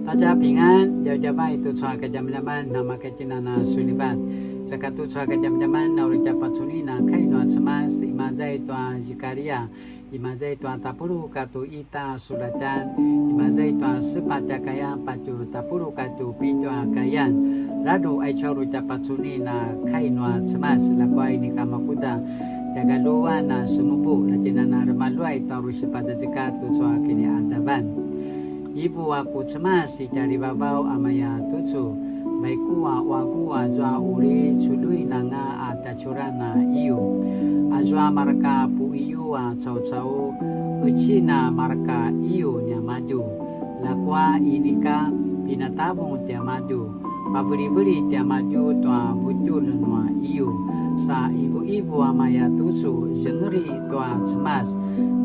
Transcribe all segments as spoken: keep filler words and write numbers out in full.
大家平安, djavadjavay tucu a kadjamadjaman, namakatjinana sulivat. Saka tucu a kadjamadjaman, na uri tja pacunin a kai nua Cemas, imaza i tua Zikaria, imaza i tua tapuluq katua ita sulatjan, imaza i tua sepatj a kayan patje tapuluq katua pitju a kayan. Ladruq aicu a uri tja pacunin a kai nua Cemas, ljakua inika makuda tja kaluan a semupu, na tjinana remaluay tua uri sipatazeka tucu a kiniqadavan. Ivu a ku Cemas i tjarivavaw a maya tucu, vaiku a uagu azua uri culjuin anga a tjacuran a iyu. Azua marka puiyu a caucau, qecin a marka iyu niamadju. Ljakua inika pinatavung tiamadju, paveliveli tiamadju tua vutjulj nua iyu. Sa ivuivu a maya tucu, zengeli tua Cemas,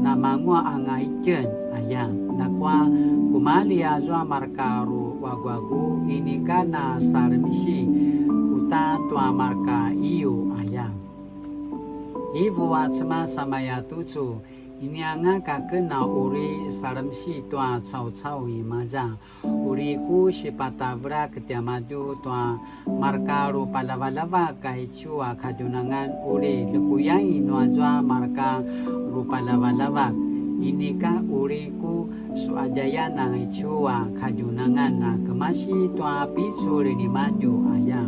namanguaq anga itjen, aya. Ljakua, kumalji azua marka ru uaguagu, inika na salemisi uta tua marka iyu, aya. Ivu a Cemas a maya tucu, ini anga ka ken a uri salemisi tua caucau imaza, uri ku sipatavelak tiamadju tua marka rupalavalavak aicu a kadjunangan, uri lekuyain nuazua marka rupalavalavak. Inika uri ku suadjayan aicu a kadjunangan a kemasi tua picul nimadju, aya.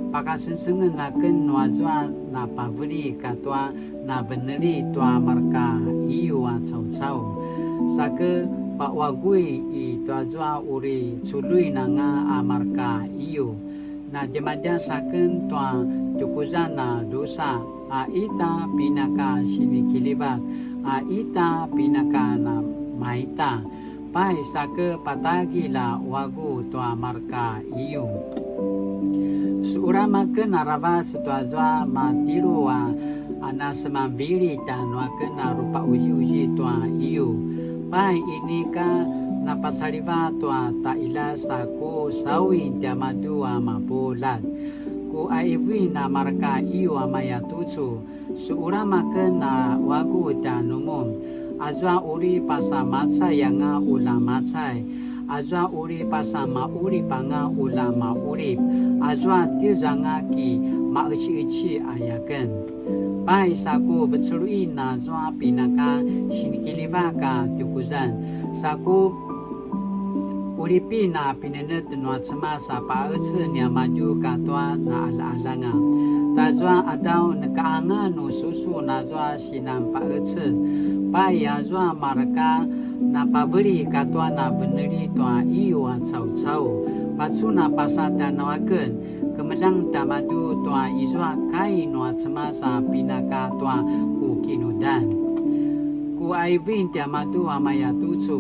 Pakasengsengen aken nuazua napaveli katua naveneli tua marka iyu a caucau. Sake pauagui i tuazua uri culjuin anga a marka iyu. Na djemadjas aken tua tukuzan a drusa, a ita pinaka sinikiljivak, a ita pinaka namaita. Pai sake patagilj a uagu tua marka iyu. Suqelam aken aravac tuazua matjelu a, a nasemanvili tjanuaken a rupauziuzi tua iyu. Pai inika napacaliva tua taqiljas a ku sawin tiamadju a mapuljat. Ku aivuin a marka iyu a maya tucu, suqelam aken a uagu tjanumun. Azua uri pasamacay anga ula macay. Azua uri pasamaqulip anga ula maqulip. Azua tjez anga ki maqeciqeci, aya ken. Pai saku veceluin azua pinaka sinikiljivak a tukuzan. Saku qulipin a pinenetj nua Cemas a paqecel niamadju katua naqaljaqaljanga. Tazua qadaw neka anga nu susu nazua sinan paqecel. Pai azua marka napaveli katua naveneli tua iyu a caucau. Pacun a pasa tjanuaken, kemeljang tjamadju tua izua kai nua Cemas a pinaka tua ku kinudan. Ku aivuin tiamadju a maya tucu,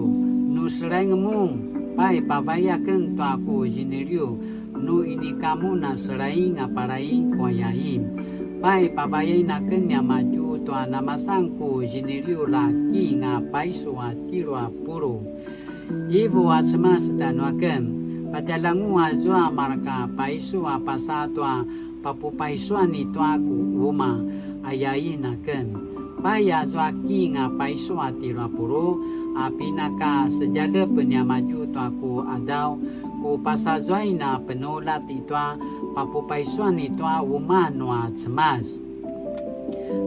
nu selaing mun, pai pavai aken tua ku ziniliu, nu inika mun a selaing a palai ku ayain. Pai pavayain aken niamadju tua namasan ku ziniliu la king a paisu a tjelu a puluq. Ivu a Cemas tjanuaken, patjalangu azua marka paisu a pasa tua papupaisuan i tua ku umaq, ayain aken. Pai azua king a paisu a tjelu a puluq, a pinaka sedjalep niamadju tua ku qadaw, ku pasazuain a penuljat i tua papupaisuan i tua umaq nua Cemas.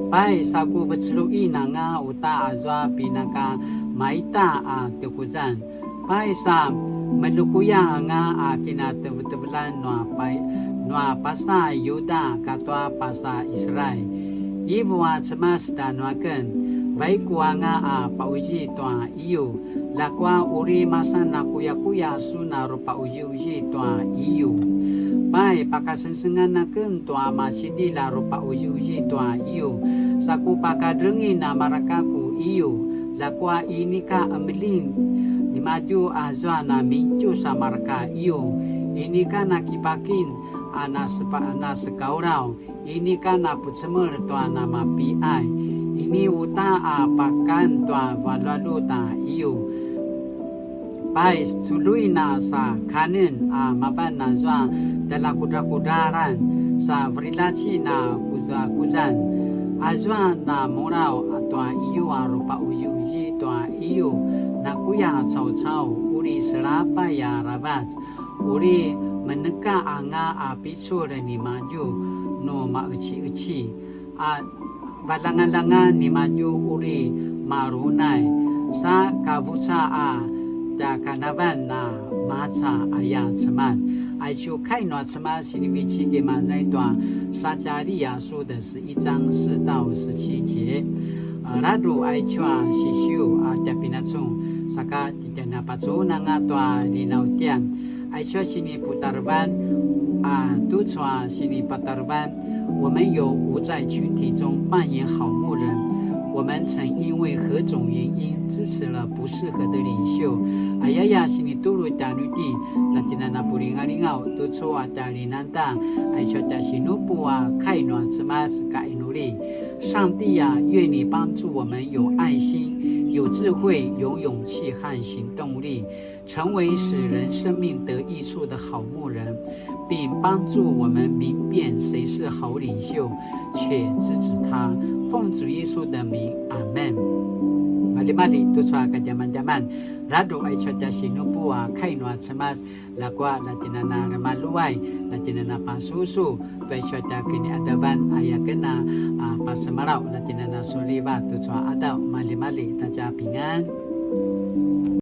Pai saku veceluin anga uta azua pinaka maita a tukuzan. Pai sa melukuya anga a kinatevetevelan nua pai, nua pasa Yuda katua pasa Israel. Ivu a Cemas tjanuaken, vaiku anga a pauzi tua iyu, ljakua uri masan a kuyakuya sun a rupauziuzi tua iyu. Pai pakasengsengan aken tua macidilj a rupauziuzi tua iyu, saku pakadrengin a marka ku iyu, ljakua inika emeljin nimadju azua namincus a marka iyu, inika nakipakin a nasepa-, nasekaulaw, inika napucemel tua namapiqay, ini uta a pakan tua valjualjut a iyu. Pai, culjuin a sa kanen a mavan azua tjaljakudrakudralan, sa veliljacin a kuzakuzan. Azua namulaw a tua iyu a rupauziuzi tua iyu, nakuya a caucau, uri selapay aravac, uri meneka anga a picul nimadju nu maqeciqeci, a valangalanga nimadju uri marunay, sa kavuca a tja kanavan a maca aya Cemas. Aicu kai nua Cemas sinivecik i maza i tua Sacaliya su 十一章四到十七节。Ladruq aicu a sisiu a tja pinacun, saka tja napacunanga tua linautian. Aicu a siniputarevan, a tucu a sinipatarevan, 我们有无在群体中扮演好牧人？我们曾因为何种原因支持了不适合的领袖？Ayaya sinitulu tjanuitjen, na tjinana pulingalingaw tucu a tja linangda, aicu a tja sinupu a kai nua Cemas ka inuli. 上帝啊，愿你帮助我们有爱心、有智慧、有勇气和行动力，成为使人生命得益处的好牧人，并帮助我们明辨谁是好领袖，且支持他。奉主耶稣的名，阿门。Maljimalji tucu a kadjamadjaman, ladruq aicu a tja sinupu a kai nua Cemas, ljakua na tjinana remaluay, na tjinana pasusu, tua aicu a tja kiniqadavan aya ken a pasemalaw, na tjinana suliva tucu a qadaw. Maljimalji, ta tja pingan.